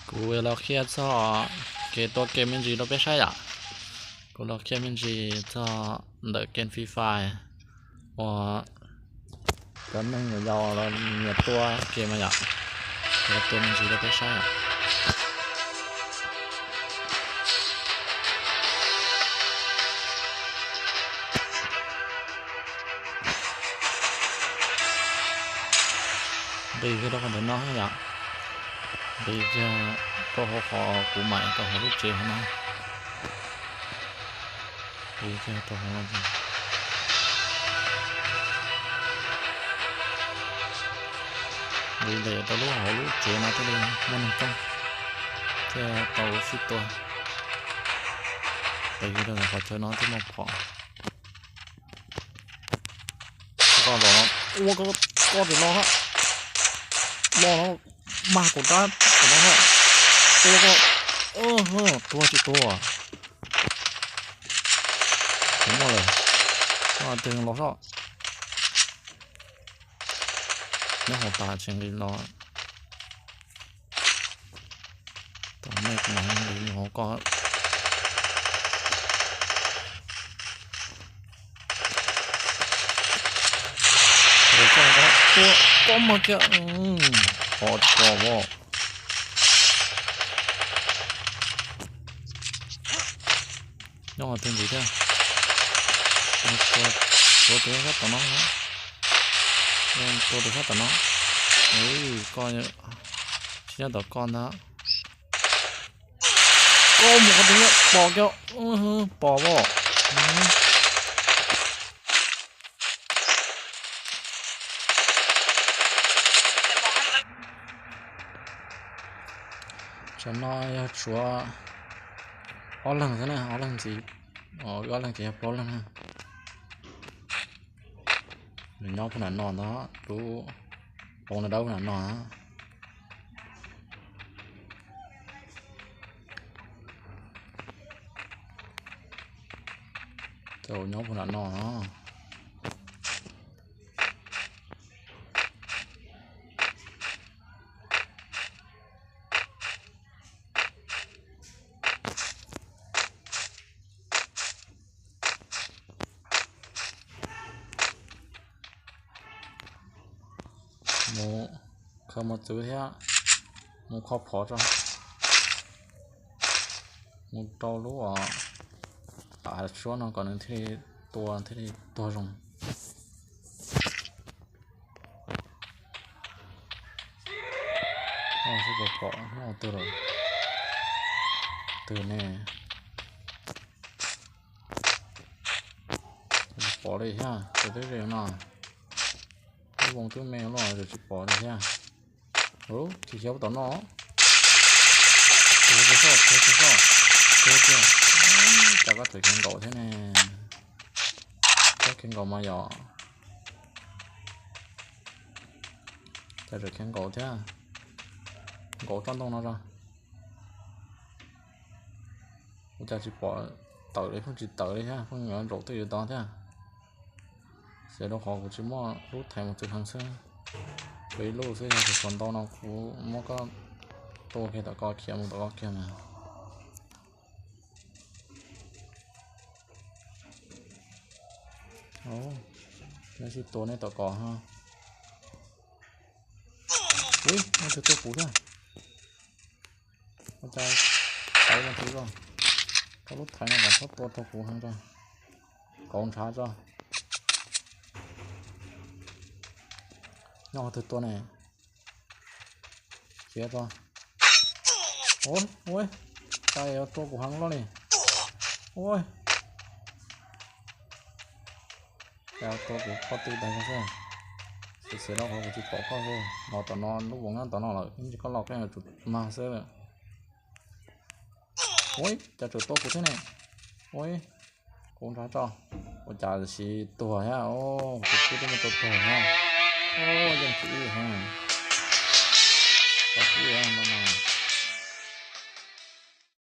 Kuv los qhia txog kev tua game me ntsis rau peb saib yom. Kuv los qhia me ntsis txog ntawm game Free Fire uas cov neeg yau los nyiam tua game mas yom. Los tua me ntsis rau peb saib yom. Nqis kiag rau qhov ntawm no yom. Nqis kiag rau hauv qhov kuv mam rau hauv lub tsev hauv no. Nqis kiag rau hauv no. Nqis lem rau lub hauv lub tsev no thiaj li muaj neeg coob, thiaj tau sib tua. Nqis kiag rau qhov chaw no thiaj muaj phom. Koj los no, ua koj, koj tsis los hab. Los no, mag kuv rab, kuv rab hab. Ua koj, tuag tsis tuag. Tsis muaj lawm. Koj tig los soj. Nyob hauv tas tsis nqis los. Tom nej kuv mam nqis hauv koj. Koj, koj mag kiag, pom tsis pom os. Nyob qhov twg ntxiv thiab? Tua tus sab tom no, tua tus sab tom no. Koj tsis nyob tom koj ntag. Koj mus qhov twg pom kiag, pom os. Tsam no yog tshuav ob leeg xwb na, ob leeg ntxiv, wb ob leeg ces yog plaub leeg na. Nws nyob puag nram no ntag, lub hoob na dawb puag nram no. Cov nyob puag nram no. Mus khaws mos txwv thiab mus kho phov tso. Mus rau lub hav suab no kom nws thiaj li tua thiaj li tuag zoo. Xwb pom pom twg lawm, twg ne? Tsis pom li thiab, tus twb ze no. Lub voos twb me loj tsis pom li thiab. Ub, tsis xyov tom no. Tus, tus, tus, tus, tus, tus, cas koj tseem khiav nkaum thiab ne? Koj khiav nkaum mas yom. Cas tseem khiav nkaum thiab. Nkaum tsob ntoo no tso. Ua cas tsis pom tawm li, pheej tsis tawm li thiab, pheej yuav ntsaum twj ywm tod thiab. Xyov rau qhov kuv tsis muaj lub thaiv mus txwv heev xwb. Kuv ib lub xwb, yog tsis pom ntau no kuv muab koj tua kiag tom ko khiav mus tom ko kiag mas. Neb sib tua neb tom ko ha. Ub, muaj tus tuaj kuv thiab. Ua cas tau ua ntxiv los. Koj lub thaiv no kom txhob tua raug kuv heev tso. Kauv ntshav tso. Nyob qhov twg tua ne? Khiav tso. Ua, ua, cas yuav tua kuv heev loj li. Ua, cas tua kuv pob tw tag xwb. Xiav xiav rau qhov kuv tsis pom koj xwb. Los tom no lub voos nyob tom no lawm, ib ntsis koj los koj yuav tsum mag xwb lawm. Ua, cas tseem tua kuv thiab ne. Ua, kuv nrog tso. Ua cas sis tuag thiab, tus twb muaj tua tuag thiab. Yeej tsis ib heev. Tau ib no no.